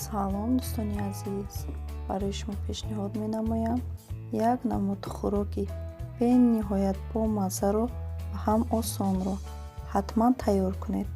Салом, дӯстони азиз! Барои шумо пешниҳод менамоям як намуд хӯроки бениҳоят бомаззаро ва ҳам осонро. Ҳатман тайёр кунед.